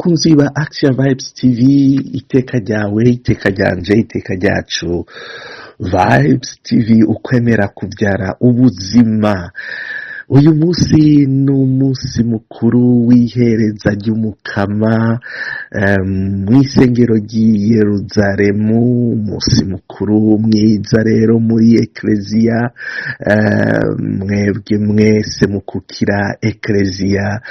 Bakunzi ba Action Vibes TV, iteka ryawe, iteka ryanje, iteka ryacu. Vibes TV, ukwemera kubyara ubuzima. Uyu munsi ni umunsi mukuru w'ihereza ry'Umukama mw'isengero ry'i Yeruzalemu, umunsi mukuru mwiza rero muri Ekleziya. Mwebwe mwese mukukira Ekleziya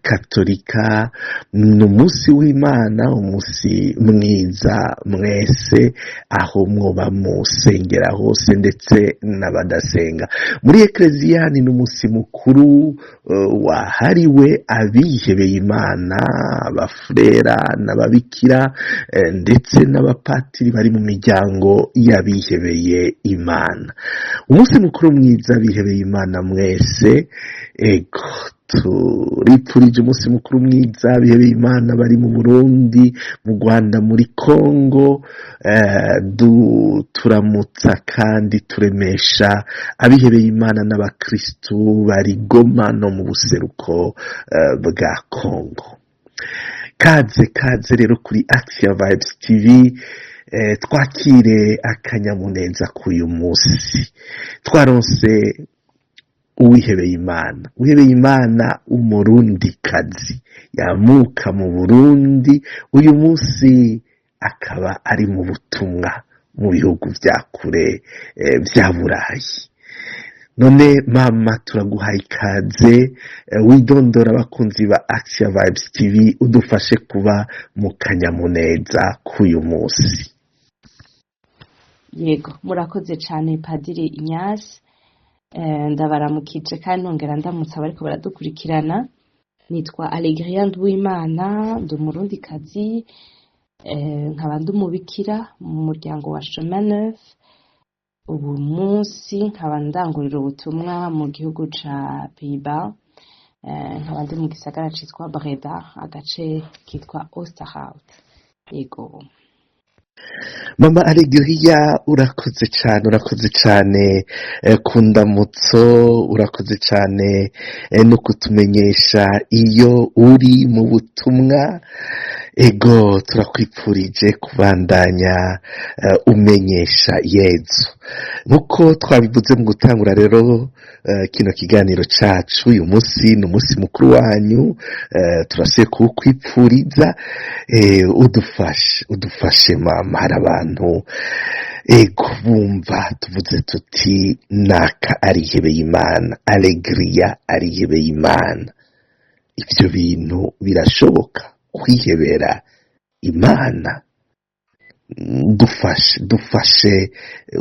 Katolika, ni umunsi w'Imana, umunsi mwiza mwese aho mwoba musengera hose, ndetse n'abadasenga muri Ekleziya. Ni n'umunsi mukuru wahariwe abihebeye Imana, abafurera n'ababikira, ndetse n'abapatiri bari mu miryango y'abihebeye Imana. Umunsi mukuru mwiza, abihebeye Imana mwese. Ego, turipfurije umunsi mukuru mwiza abihebeye Imana bari mu Burundi, mu Rwanda, muri Kongo. Turamutsa kandi turemesha abihebeye Imana n'abakristu bari Goma no mu buseruko bwa Kongo. Kaze, kaze rero kuri Action Vibes TV, twakire akanyamuneza k'uyu munsi. Twaronse uwihebeye Imana, uwihebeye Imana umurundikazi yamuka mu Burundi, uyu munsi akaba ari mu butumwa mu bihugu vya kure vya Burayi. None mama, turaguhaye ikaze, widondora abakunzi ba Action Vibes TV, udufashe kuba mu kanyamuneza k'uyu munsi. Yego, murakoze cyane, Padiri Inyasi. Ndabaramukije kandi nongera ndamutsa abariko baradukurikirana. Nitwa Alegria Nduwimana, ndi umurundikazi, nkaba ndi umubikira mu muryango wa Chemin Neuf. Ubu munsi nkaba ndangurira ubutumwa mu gihugu ca Pays-Bas, nkaba ndi mu gisagara citwa Breda, agace kitwa Oosterhout. Yego. Mama Alegria, urakoze cyane, urakoze cyane ku ndamutso, urakoze cyane no kutumenyesha iyo uri mu butumwa. Ego, turakwipfurije kubandanya umenyesha Yezu nkuko twabivuze mu gutangura. Rero kino kiganiro cacu, uyu munsi ni umunsi mukuru wanyu, turasuye kuwukwipfuriza. Udufashe, udufashe mama. Hari abantu, ego, bumva tuvuze tuti naka arihebeye Imana, Alegria arihebeye Imana. Ivyo bintu birashoboka, kwihebera Imana? Dufashe, dufashe,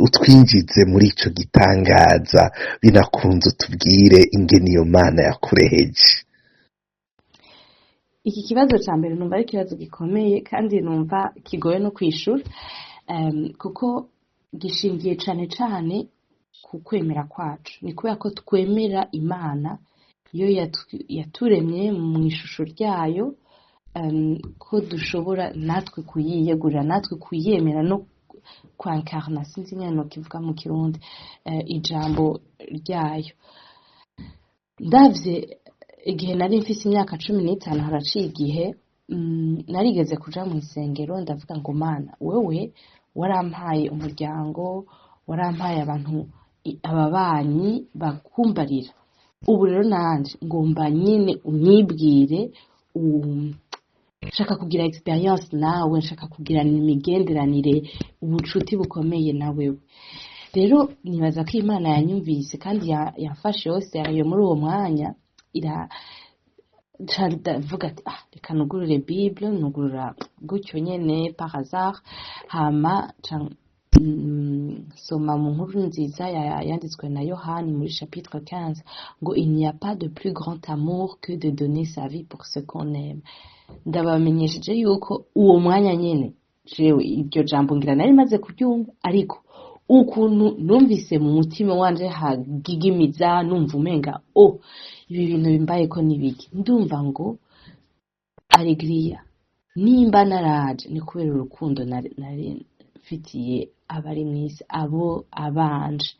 utwinjize muri ico gitangaza. Binakunze utubwire ingene iyo Mana yakureheje. Iki kibazo ca mbere numva ari ikibazo gikomeye kandi numva kigoye no kwishura, kuko gishingiye cane cane ku kwemera kwacu. Ni kubera ko twemera Imana iyo yaturemye mu ishusho ryayo, ko dushobora natwe kuyiyegurira, natwe kuyemera no kwankarna, sinzi ingene nokivuga mu Kirundi, ijambo ryayo. Ndavye igihe nari mfise imyaka 15, haraciye igihe, narigeze kuja mu isengero, ndavuga ngo: "Mana, wewe warampaye umuryango, warampaye abantu, ababanyi bakumbarira. Ubu rero nanje ngomba nyine unyibwire, nshaka kugira expérience nawe, nshaka kugirana imigenderanire, ubucuti bukomeye na wewe." Rero nibaza ko Imana yanyumvise kandi yamfashe yose yayo muri uwo mwanya. Ira nca ndavuga ati: "Ah, reka nugurure Bible." Nugurura gutyo nyene par hasard, hama nca soma mu Nkuru Nziza yanditswe na Yohani muri chapitre 15 ngo: "Il n'y a pas de plus grand amour que de donner sa vie pour ce qu'on aime." Ndabamenyesheje yuko uwo mwanya nyene jewe iryo jambo ngira nari maze kuryumva, ariko ukuntu numvise mu mutima wanje hagigimiza, numva umenga: "Oh, ibi bintu bimbayeko nibiki?" Ndumva ngo: "Alegria, nimba naraje ni kubera urukundo nari mfitiye abari mw'isi, abo abanje."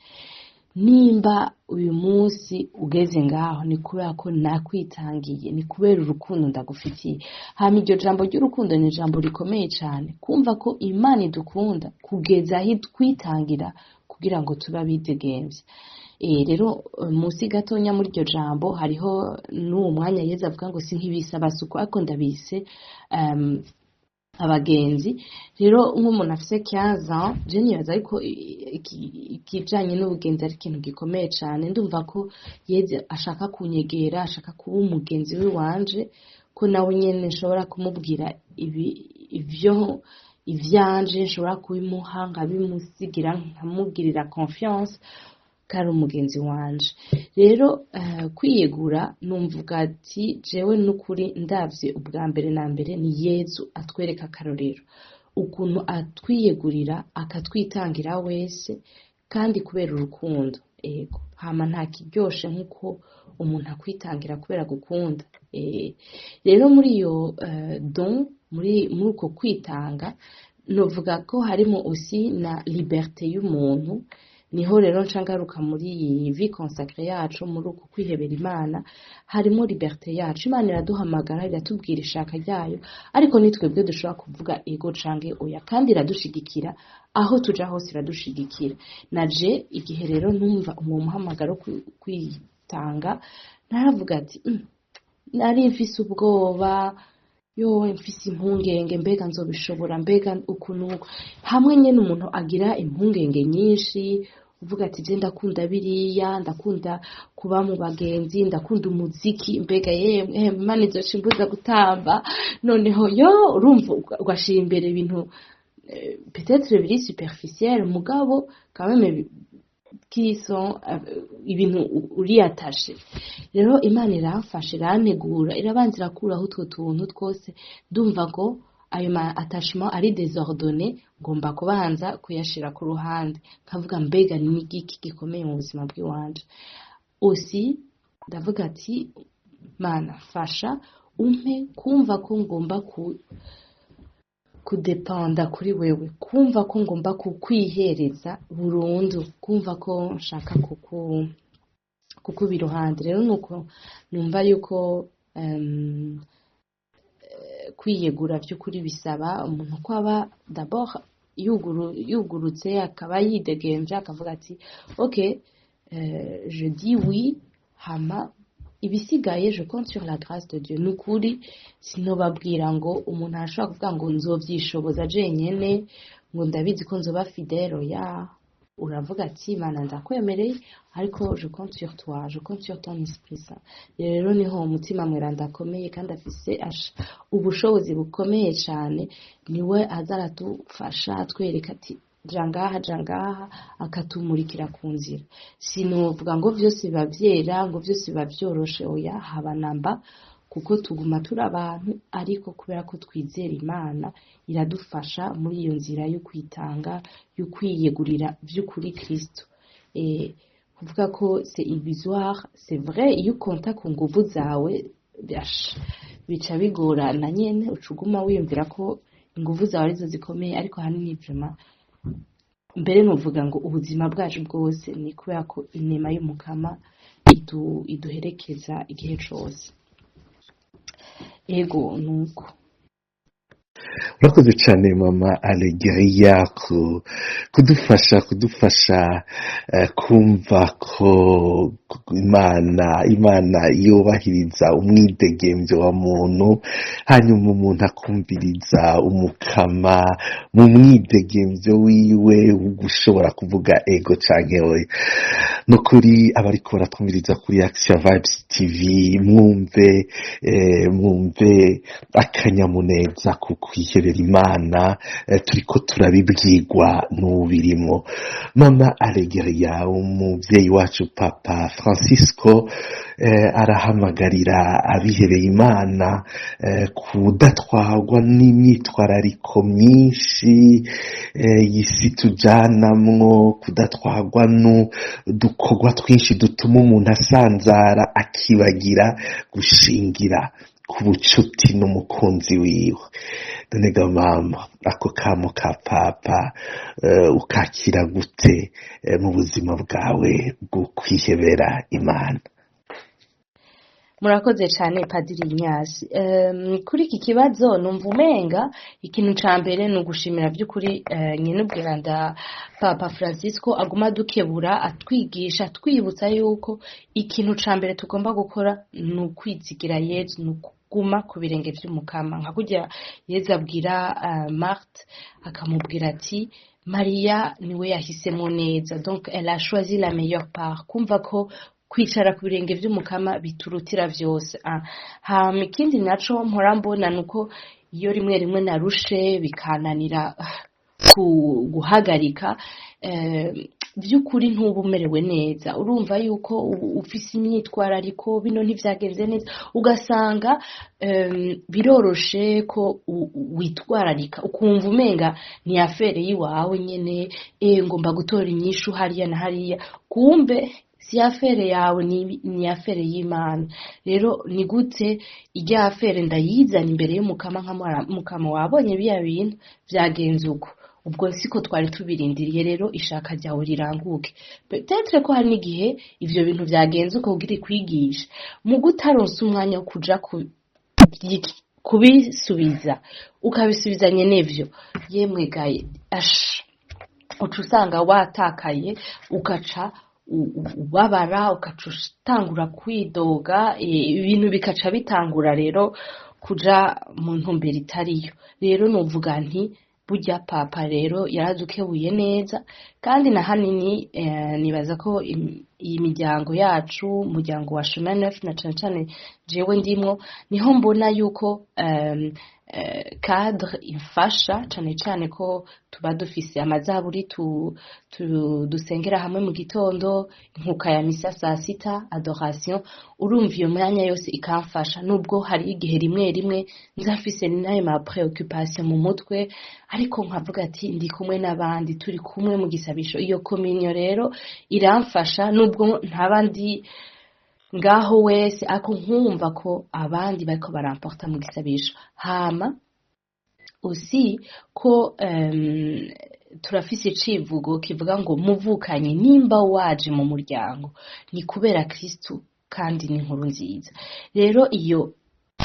Nimba uyu munsi ugeze ngaho, ni kubera ko nakwitangiye, ni kubera urukundo ndagufitiye. Hama iryo jambo ry'urukundo ni ijambo rikomeye cyane, kumva ko Imana idukunda kugeza aho itwitangira kugira ngo tube abidegemvya. Rero munsi gatonya muri iryo jambo hariho n'uwo mwanya Yezu avuga ngo sinkibise abasuku, ariko ndabise abagenzi. Rero nk'umuntu afise 15 ans, je nibaza ariko ikijanye n'ubugenzi ari ikintu gikomeye cane. Ndumva ko Yezu ashaka kunyegera, ashaka kuba umugenzi w'iwanje, ko nawe nyene nshobora kumubwira ibi, ivyo ivyanje nshobora kubimuha, nkabimusigira, nkamugirira confiance ko ari umugenzi wanje. Rero kwiyegura, numvuga ati jewe n'ukuri ndavye ubwa mbere na mbere ni Yezu atwereka akarorero ukuntu atwiyegurira, akatwitangira wese, kandi kubera urukundo. Ego, hama nta kiryoshe nk'uko umuntu akwitangira kubera gukunda. Rero muri iyo don, muri uko kwitanga, novuga ko harimo aussi na liberté y'umuntu. Niho rero nca ngaruka muri iyi vie consacrée yacu. Muri uku kwihebera Imana harimo liberté yacu. Imana iraduhamagara, iratubwira ishaka ryayo, ariko ni twebwe dushobora kuvuga ego canke oya, kandi iradushigikira aho tuja hose, iradushigikira. Naje igihe rero numva uwo muhamagaro wo kwitanga, naravuga ati nari mfise ubwoba, yo mfise impungenge, mbega nzobishobora, mbega ukuntu hamwe nyene umuntu agira impungenge nyinshi, uvuga ati je ndakunda biriya, ndakunda kuba mu bagenzi, ndakunda umuziki, mbega yemwe Imana izoca imbuza gutamba? Noneho yo urumva ugashira imbere ibintu peut-être biri superficiel, mugabo quand même qui sont ibintu uriyatashe. Rero Imana iramfasha, irantegura, irabanza irakuraho utwo tuntu twose. Ndumva ngo ayo ma attachement ari désordonné, ngomba kubanza kuyashira ku ruhande, nkavuga mbega ni igiki gikomeye mu buzima bw'iwanje? Aussi ndavuga ati Mana, fasha umpe kumva ko ngomba kudepanda kuri wewe, kumva ko ngomba kukwihereza burundu, kumva ko nshaka kukuba iruhande. Rero nuko numva yuko kwiyegura by'ukuri bisaba umuntu ko aba d'abord yugurutse, akaba yidegemvye, akavuga ati ok, je dis oui, hama ibisigaye je compte sur la grâce de Dieu. Nukuri sinobabwira ngo umuntu arashobora kuvuga ngo nzovyishoboza jenyene, ngo ndabizi ko nzoba fidèle. Oya, uravuga ati Mana, ndakwemereye, ariko je compte sur toi, je compte sur ton Esprit Saint. Rero niho Umutima Mweranda akomeye kandi afise ubushobozi bukomeye cane, niwe aza aradufasha, atwereka ati ja ngaha, ja ngaha, akatumurikira ku nzira. Sinovuga ngo vyose biba vyera, ngo vyose biba vyoroshe, oya, haba namba, kuko tuguma turi abantu. Ariko kubera ko twizera Imana, iradufasha muri iyo nzira yo kwitanga, yo kwiyegurira vy'ukuri Kristo. Kuvuga ko c'est illusoire, c'est vrai, iyo ukonta ku nguvu zawe bica bigorana nyene, uca uguma wiyumvira ko inguvu zawe arizo zikomeye. Ariko ahanini vraiment mbere nuvuga ngo ubuzima bwacu bwose ni kubera ko inema y'Umukama iduherekeza igihe cose. Ego, nuko. Urakoze cyane, Mama Alegria, kudufasha kumva ko Imana yubahiriza umwidegemvyo wa muntu, hanyuma umuntu akumviriza Umukama mu mwidegemvyo wiwe wo gushobora kuvuga ego canke oya. Nukuri abariko baratwumviriza kuri Action Vibes TV, mwumve akanyamuneza ku kwihebera Imana, turiko turabibwirwa n'ubirimo, Mama Alegria. Umuvyeyi wacu Papa Francisco arahamagarira abihebeye Imana kudatwarwa n'imyitwarariko myinshi y'isi tujanamwo, kudatwarwa n'udukorwa twinshi dutuma umuntu asanzara akibagira gushingira ku bucuti n'umukunzi wiwe. None ga mama, ako kamo ka Papa ukakira gute mu buzima bwawe bwo kwihebera Imana? Murakoze cyane, Padiri Inyasi. Kuri iki kibazo numva umenga ikintu ca mbere ni ugushimira by'ukuri nyine ubweranda Papa Francisco aguma adukebura, atwigisha, atwibutsa yuko ikintu ca mbere tugomba gukora ni ukwizigira Yezu, ni ukuguma ku birenge vy'Umukama, nka kurya Yezu abwira Marthe, akamubwira ati: "Mariya niwe yahisemo neza." Donc elle a choisi la meilleure part. Kumva ko kwicara ku birenge vy'Umukama biturutira vyose. Hama ikindi naco mpora mbona nuko iyo rimwe rimwe narushe bikananira guhagarika, by'ukuri ntuba umerewe neza, urumva yuko ufise imyitwarariko, bino ntivyagenze neza, ugasanga biroroshe ko witwararika, ukumva umenga ni affaire yiwawe nyene, ngomba gutora inyishu hariya na hariya. Kumbe si affaire yawe, ni affaire y'Imana. Rero ni gute irya affaire ndayizana imbere y'Umukama, nka Mukama, wabonye biya bintu vyagenze uko, ubwo siko twari tubirindiriye, rero ishaka ryawe riranguke. Peut-être ko hari n'igihe ivyo bintu vyagenze uko kugira ikwigisha, mu gutaronsa umwanya wo kuja kubisubiza, ukabisubizanye n'ivyo, yemwe gaye, ash, uca usanga watakaye, ugaca ubabara, ugaca utangura kwidoga, ibintu bikaca bitangura rero kuja mu ntumbero itariyo. Rero novuga nti burya Papa rero yaradukebuye neza, kandi na hanini nibaza ko iyi miryango yacu, umuryango wa Chemin Neuf na cane cane jewe ndimwo, niho mbona yuko cadre imfasha cane cane ko tuba dufise amazaburi tu dusengera hamwe mu gitondo, inkuka ya misa saa sita, adoration. Urumva iyo myanya yose ikamfasha, nubwo hari igihe rimwe rimwe nza mfise n'ayo ma préoccupation mu mutwe, ariko nkavuga ati ndi kumwe n'abandi, turi kumwe mu gisabisho. Iyo communion rero iramfasha, nubwo ntaba ndi ngaho wese, ariko nkumva ko abandi bariko baramporta mu gisabisho. Hama aussi ko turafise icivugo kivuga ngo: "Muvukanye, nimba waje mu muryango ni kubera Kristu kandi ni inkuru nziza." Rero iyo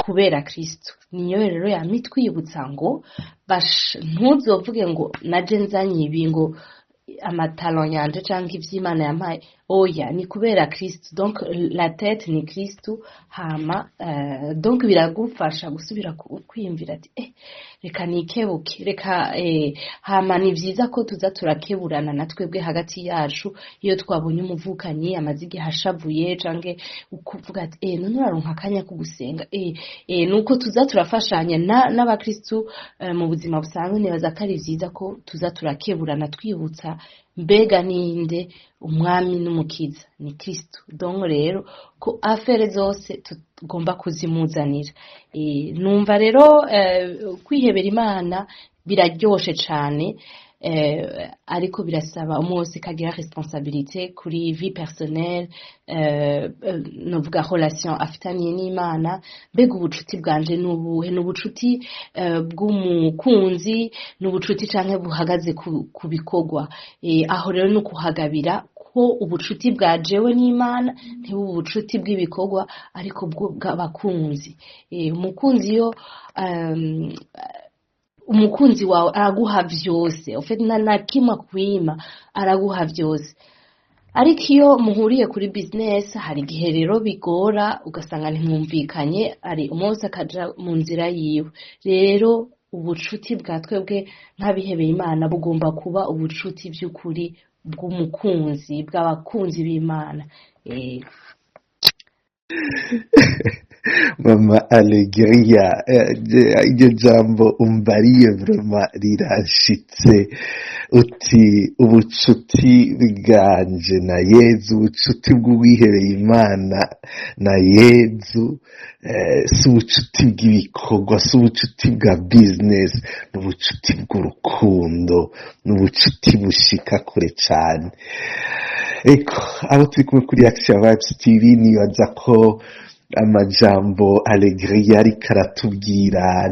kubera Kristu niyo rero yama itwibutsa ngo bash, ntuzovuge ngo naje nzanye ibi, ngo ama talents yanje canke ivy'Imana yampaye. Oya, ni kubera Kristu. Donc la tête ni Kristu. Hama donc biragufasha gusubira kwiyumvira ati reka nikebuke, reka. Hama ni vyiza ko tuza turakeburana na twebwe hagati yacu. Iyo twabonye umuvukanyi amaze igihe ashavuye, canke ukuvuga ati: "None uraronka akanya ko gusenga?" Nuko tuza turafashanya n'abakristu mu buzima busanzwe. Nibaza ko ari vyiza ko tuza turakeburana, twibutsa mbega ninde umwami n'umukiza? Ni Kristu. Donc rero ko affaires zose tugomba kuzimuzanira. Numva rero kwihebera Imana biraryoshe cane, ariko birasaba umwe wese kagira responsabilité kuri vie personnelle, novuga relation afitaniye n'Imana. Mbega ubucuti bwanje n'ubuhe? Ni ubucuti bw'umukunzi, ni ubucuti canke buhagaze ku bikorwa? Aho rero ni ukuhagabira ko ubucuti bwa jewe n'Imana ntibube ubucuti bw'ibikorwa, ariko bw'abakunzi. Umukunzi iyo umukunzi wawe araguha vyose, ufite na kimwe akwima, araguha vyose. Ariko iyo muhuriye kuri business, hari igihe rero bigora, ugasanga ntimwumvikanye, ari umunsi akaja mu nzira yiwe. Rero ubucuti bwa twebwe nk'abihebeye Imana bugomba kuba ubucuti by'ukuri bw'umukunzi, bw'abakunzi b'Imana. Mama Alegria, iryo jambo umbariye vraiment riranshitse. Uti ubucuti bwanje na Yezu, ubucuti bw'uwihebeye Imana na Yezu, si ubucuti bw'ibikorwa, si ubucuti bwa business, ni ubucuti bw'urukundo, ni ubucuti bushika kure cane. Eko abo turi kumwe kuri Action Vibes TV, nibaza ko Amajambo Alegria ariko aratubwira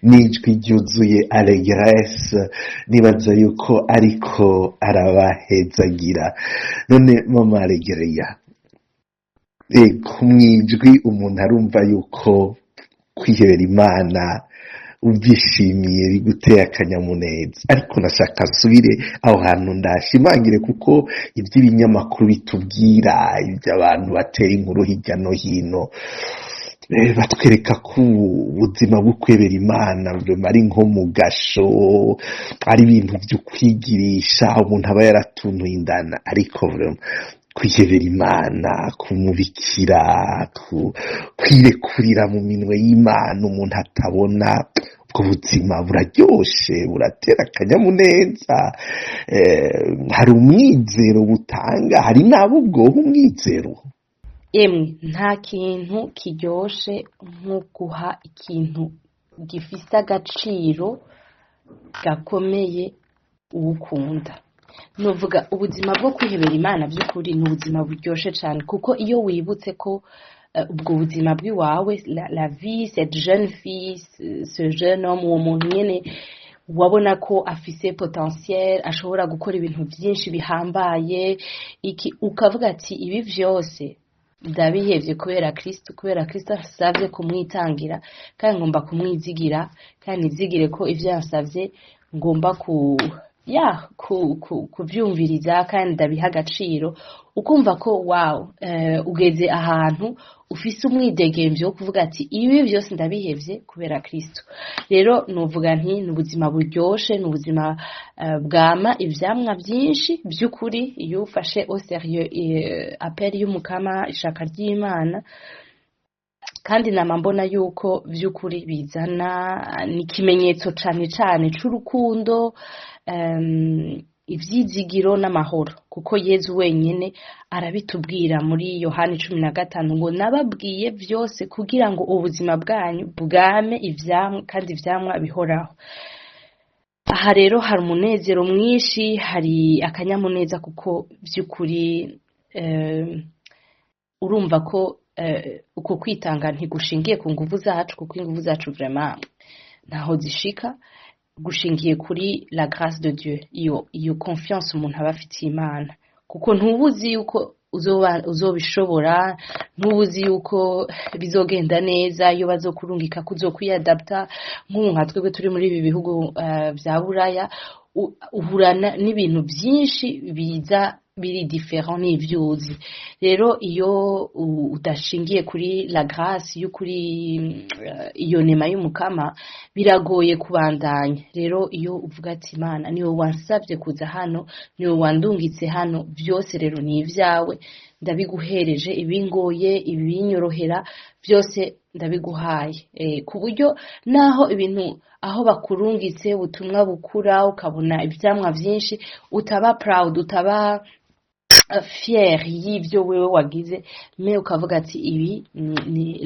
n'ijwi ryuzuye allégresse, nibaza yuko ariko arabahezagira. None mama Alegria, mw'ijwi umuntu arumva yuko kwihebera Imana ubyishimiye, biguteye akanyamuneza. Ariko nashaka nsubire aho hantu ndashimangire, kuko iby'ibinyamakuru bitubwira, iby'abantu batera inkuru hirya no hino, batwereka ko ubuzima bwo kwebera Imana ari nko mu gasho, ari ibintu byo kwigirisha, umuntu aba yaratuntuye indana. Ariko kwihebera Imana, kumubikira, kwirekurira mu minwe y'Imana umuntu atabona, ubwo buzima buraryoshe, buratera akanyamuneza. Hari umwizero butanga, hari n'abo bwoha umwizero. Emwe, nta kintu kiryoshe nko guha ikintu gifise agaciro gakomeye uwukunda. Nuvuga ubuzima bwo kwihebera Imana by'ukuri ni ubuzima buryoshe cyane, kuko iyo wibutse ko ubwo buzima bw'iwawe, la vie, cette jeune fille, ce jeune homme, uwo muntu nyene wabona ko afise potentiel, ashobora gukora ibintu byinshi bihambaye, iki, ukavuga ati: "Ibi vyose ndabihevye kubera Kristo, kubera Kristo asavye kumwitangira, kandi ngomba kumwizigira, kandi nizigire ko ivyo yansavye ngomba ku ya ku, ku, kuvyumviriza kandi ndabiha agaciro." Ukumva ko wow, ugeze ahantu ufise umwidegemvyo wo kuvuga ati: "Ibi byose ndabihevye kubera Kristo." Rero nuvuga nti ni ubuzima buryoshe, ni ubuzima bwama ivyamwa byinshi by'ukuri iyo ufashe au sérieux appel y'Umukama, ishaka ry'Imana. Kandi nama mbona yuko by'ukuri bizana ni ikimenyetso cane cane c'urukundo, ivyizigiro n'amahoro, kuko Yezu wenyene arabitubwira muri Yohani 15 ngo: "Nababwiye vyose kugira ngo ubuzima bwanyu bwame ivyamwa, kandi ivyamwa bihoraho." Aha rero hari umunezero mwinshi, hari akanyamuneza, kuko by'ukuri urumva ko uko kwitanga ntigushingiye ku nguvu zacu, kuko inguvu zacu vraiment ntaho zishika, gushingiye kuri la grâce de Dieu, iyo confiance umuntu aba afitiye Imana, kuko ntubuzi yuko uzobishobora, ntubuzi yuko bizogenda neza, iyo bazokurungika kuzokwiyadapta. Nk'ubu nka twebwe turi muri ibi bihugu vya Buraya, uhura n'ibintu byinshi biza biri différent n'ivyo uzi. Rero iyo udashingiye kuri la grâce y'ukuri, iyo nema y'Umukama, biragoye kubandanya. Rero iyo uvuga ati: "Imana, niwe wansabye kuza hano, niwe wandungitse hano, byose rero ni ibyawe, ndabiguhereje, ibingoye, ibinyorohera, byose ndabiguhaye," ku buryo naho ibintu aho bakurungitse ubutumwa bukura, ukabona ivyamwa vyinshi, utaba proud, utaba fier y'ibyo wewe wagize, mais ukavuga ati: "Ibi ni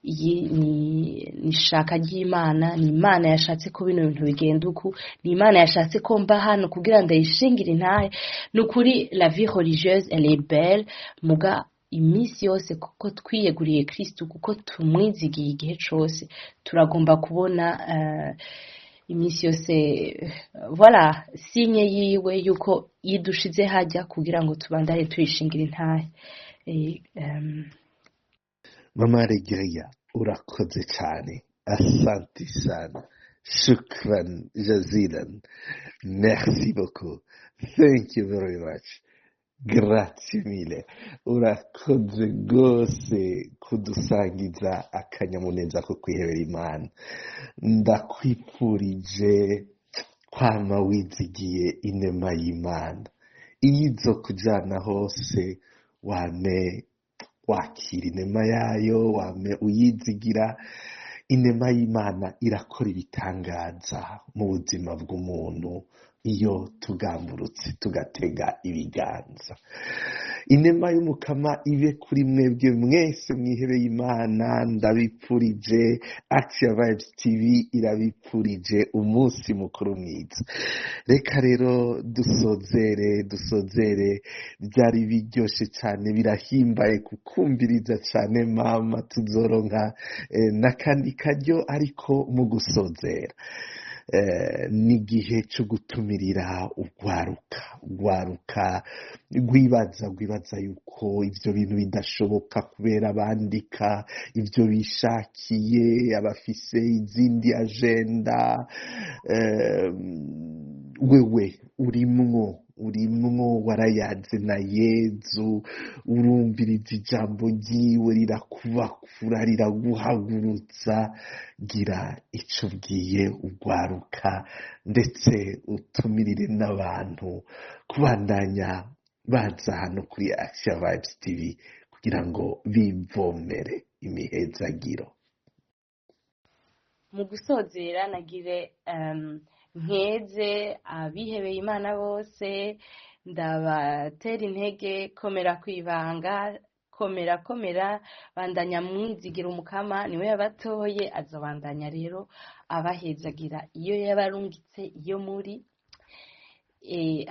iyi ni ishaka ry'Imana, ni Imana yashatse ko bino bintu bigenda uku, ni Imana yashatse ko mba hano kugira ndayishingire intahe." Ni ukuri, la vie religieuse, elle est belle, muga iminsi yose kuko twiyeguriye Kristu, kuko tumwizigiye igihe cose, turagomba kubona iminsi yose, voilà, signe yiwe yuko yidushize hajya kugira ngo tubandane tuyishingira intahe. Mama Alegria, urakoze cyane. Asante sana, shukran jazilan, merci beaucoup, thank you very much, grazie mille. Urakoze rwose kudusangiza akanyamuneza ko kwihebera Imana. Ndakwifurije kwama wizigiye inema y'Imana iyo izo kujyana hose, wame wakira inema yayo, wame uyizigira. Inema y'Imana irakora ibitangaza mu buzima bw'umuntu iyo tugamburutse tugatega ibiganza. Inema y'Umukama ibe kuri mwebwe mwese mwihebeye Imana. Ndabipfurije, Action Vibes TV irabipfurije umunsi mukuru mwiza. Reka rero dusozere. Byari biryoshe cyane, birahimbaye kukumviriza cyane mama. Tuzoronka n'akandi karyo, ariko mu gusozera n'igihe cyo gutumirira urwaruka rwibaza yuko ibyo bintu bidashoboka kubera bandika ibyo bishakiye, abafise izindi agenda. Wewe urimwo, warayaze na Yezu, urumviriza ijambo ryiwe, rirakubakura, riraguhagurutsa. Gira ico ubwiye urwaruka, ndetse utumirire n'abantu kubandanya baza hano kuri Action Vibes TV kugira ngo bivomere imihezagiro. Mu gusozera nagire nkeze abihebeye Imana bose, ndabatera intege: komera ku ibanga, komera, komera, bandanya mwizigira Umukama, niwe yabatoye, azobandanya rero abahezagira iyo yabarungitse iyo muri.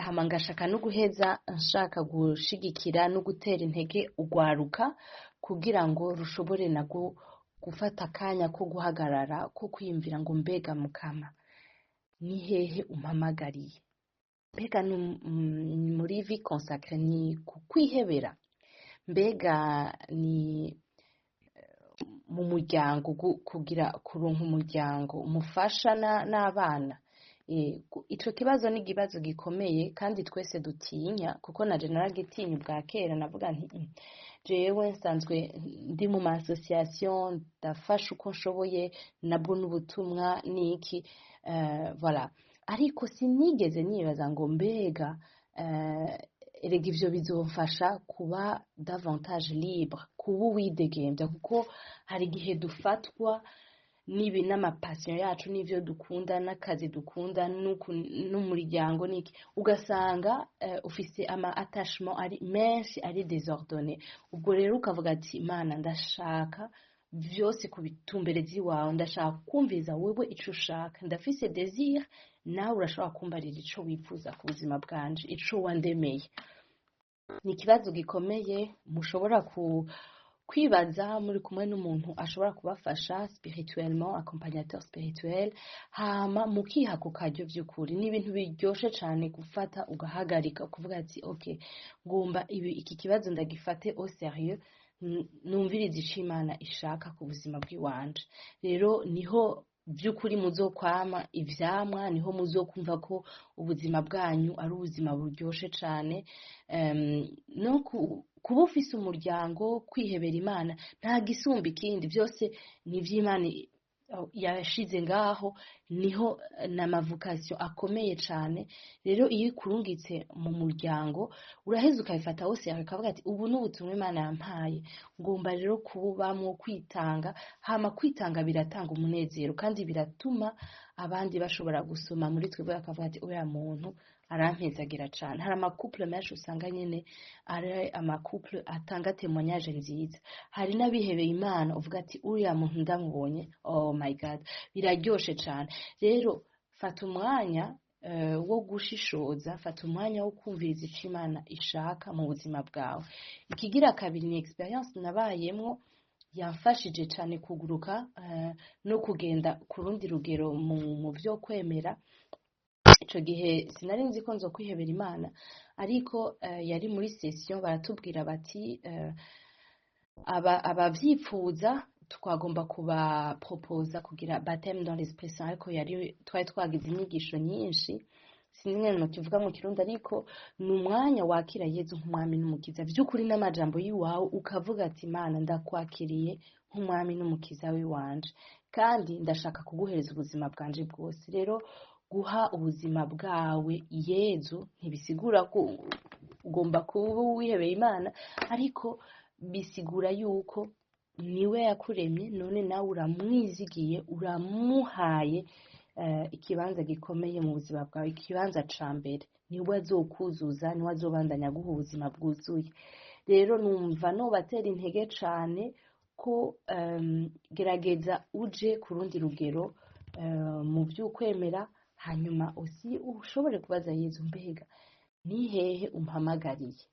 Hama ngashaka no guheza nshaka gushigikira no gutera intege urwaruka kugira ngo rushobore narwo gufata akanya ko guhagarara, ko kwiyumvira ngo: "Mbega Mukama, ni hehe umpamagariye? Mbega ni muri vie consacrée, ni kukwihebera? Mbega ni mu muryango, kugira kuronka umuryango, umufasha n'abana?" Ico kibazo ni ikibazo gikomeye kandi twese dutinya, kuko naje naragitinya ubwa kera. Navuga nti: "Jewe nsanzwe ndi mu ma association, ndafasha uko nshoboye, nabwo n'ubutumwa niki, voilà." Ariko sinigeze nibaza ngo: "Mbega erega ivyo bizofasha kuba davantage libre, kuba uwidegembya?" Kuko hari igihe dufatwa n'ibi n'ama passion yacu n'ivyo dukunda n'akazi dukunda n'umuryango n'iki, ugasanga ufise ama attachement ari menshi, ari désordonné. Ubwo rero ukavuga ati: "Imana, ndashaka vyose kubitumbereza iwawe, ndashaka kumviza wewe ico ushaka, ndafise désir, nawe urashobora kumbarira ico wifuza ku buzima bwanje, ico wandemeye." Ni ikibazo gikomeye mushobora ku kwibaza muri kumwe n'umuntu ashobora kubafasha spirituellement, accompagnateur spirituel, hama mukiha ku karyo. Vy'ukuri ni ibintu biryoshe cane gufata ugahagarika, ukuvuga ati: "Okay, ngomba ibi, iki kibazo ndagifate au sérieux, numvirize ico Imana ishaka ku buzima bw'iwanje." Rero niho vy'ukuri muzokwama ivyamwa, niho muzokumva ko ubuzima bwanyu ari ubuzima buryoshe cane. No kuba ufise umuryango, kwihebera Imana, nta gisumba ikindi, vyose ni ivy'Imana yashize ngaho, niho n'ama vocation akomeye cane. Rero iyo ikurungitse mu muryango, uraheza ukabifata wose yawe, ukavuga ati: "Ubu ni ubutumwa Imana yampaye, ngomba rero kububamwo, kwitanga." Hama kwitanga biratanga umunezero kandi biratuma abandi bashobora gusoma muri twebwe, bakavuga ati: "Uriya muntu arampezagira cane." Hari ama couple menshi usanga nyene ari ama couple atanga témoignage nziza. Hari n'abihebeye Imana uvuga ati: "Uriya muntu ndamubonye, oh my God, biraryoshe cane." Rero fata umwanya wo gushishoza, fata umwanya wo kumviriza ico Imana ishaka mu buzima bwawe. Ikigira kabiri ni expérience nabayemwo yamfashije cane kuguruka no kugenda ku rundi rugero mu vyo kwemera. Ico gihe sinari nzi ko nzokwihebera Imana, ariko yari muri session, baratubwira bati abavyipfuza twagomba kubapropoza kugira baptême dans l'Esprit Saint. Ariko yari twari twagize inyigisho nyinshi, sinzi ingene nokivuga mu Kirundi, ariko ni umwanya wakira Yezu nk'umwami n'umukiza vy'ukuri n'amajambo y'iwawe, ukavuga ati: "Imana, ndakwakiriye nk'umwami n'umukiza w'iwanje, kandi ndashaka kuguhereza ubuzima bwanje bwose." Rero guha ubuzima bwawe Yezu ntibisigura ko ugomba kuba wihebeye Imana, ariko bisigura yuko niwe yakuremye, none nawe uramwizigiye, uramuhaye. ikibanza gikomeye mu buzima bwawe, ikibanza ca mbere. Niwe azokuzuza, niwe azobandanya aguha ubuzima bwuzuye. Rero numva nobatera intege cane ko gerageza uje ku rundi rugero mu vy'ukwemera, hanyuma usi ushobore kubaza Yezu: mbega ni hehe umpamagariye?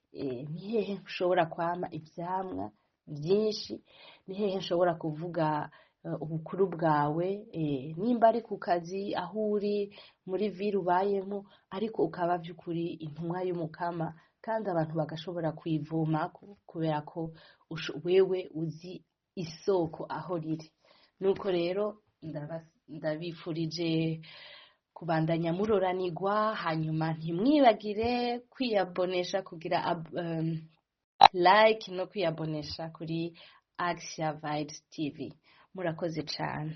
Ni hehe nshobora kwama ivyamwa vyinshi? Ni hehe nshobora kuvuga ubukuru bwawe? Nimba ari ku kazi, aho uri, muri ville ubayemo, ariko ukaba vy'ukuri intumwa y'Umukama, kandi abantu bagashobora kwivomako kubera ko wewe uzi isoko aho riri. Nuko rero ndabifurije kubandanya muroranirwa. Hanyuma ntimwibagire kwiyabonesha, kugira like no kwiyabonesha kuri Axia Vibes TV. Murakoze cane.